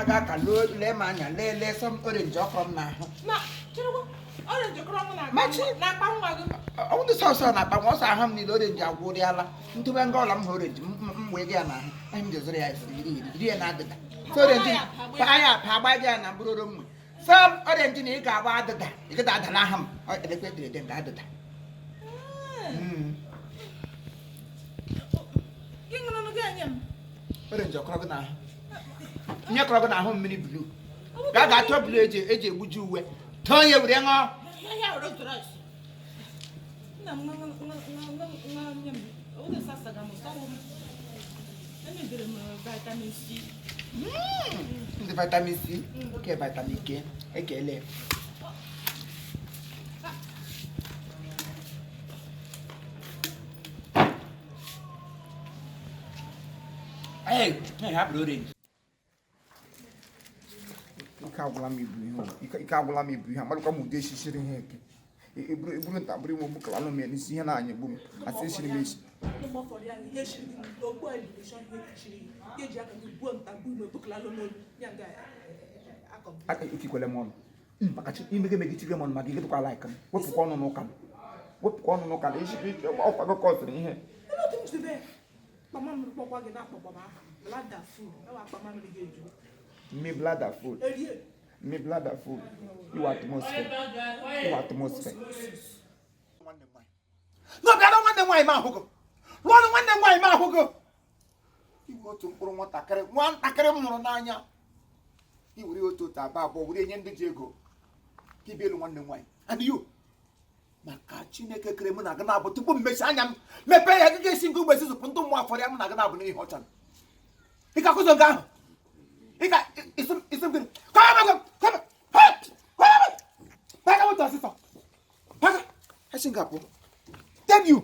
Gbaga aka lee m anya, lee lee sọ m orange ọkọrọ m n'ahụ. Na cherekwa, orange kọrọ m na Machi. na-akpa nwa gị. Ọ ndị sọsọ na-akpa nwa ọsọ ahụ m niile orange agwụrịala. Ntụbe nga ọla m hụ orange m wee gị ya n'ahụ ahụ m ji zụrụ ya iri iri iri ya na adịda so orange paa ya pa agba gị ya na mkpụrụ mgbe sọ m orange na ị ga-agba adịda ị gada adala ahụ m. Ọ edekwa ederede nga adịda. Gị ṅụrụ gị enye m. Orange ọkọrọ gị n'ahụ nye kọrọ gị n'ahụ mmiri blue gaa gaa tụọ blue eji egbuji uwe tụọ ya were ṅụọ. Ihe ahụ roast rice. Nna m ṅụ ṅụ ṅụ ṅụ nye m. Oge sasaga m sọwụ m. Emebiri m vitamin C. Ndị vitamin C ke vitamin K ekele. Ee, hapụrụ orange. Ike agwụla m ibu ihe o. Ike agwụla m ibu ihe amarụkwa m ụdị esisiri ihe eke eburu nta bụrụ ime ogbukala anụ m ya n'isi ihe na-anya egbu m asị esiri m esi. Mgbe ọ fọrọ ya ihe shiri gị ogbu elevation ihe kechiri gị eji aka gị gbuo nta gbuo ime bukalala n'olu ya nga akọ. Aka etikwele m ọnụ maka chi imege megichige m ọnụ maka igedụkwa like m wepụkwa ọnụ n'ụka m wepụkwa ọnụ n'ụka m esi ọkwa gị kọsịrị ihe. Ebe otu m jidebe kpamamịrị kpọkwa gị na-akpọkwa m aha blada full ewa akpamamịrị gị eju. Mme blada full. Erie. Mme blada full iwe atmosphere iwe atmosphere. N'ọbịara nwanne m nwaanyị m ahụgo lụọnụ nwanne m nwaanyị m ahụgo iwe otu mkpụrụ nwatakịrị nwatakịrị m hụrụ n'anya iwere otu otu abụọ abụọ were nye ndị ji ego ka ibi elu nwanne m nwaanyị and you maka Chineke kere mụ na gị na-abụ tupu m mechie anya m mepee ya gị ga-esi nke ugbo ezizụpụ ndị mmụọ afọrọ ya mụ na gị na-abụ n'ihe ọcha ị ga akụzọ nke ahụ ị ga isi m gịnị kọọ moto ọsịsọ paka esi nga pụ. Damn you.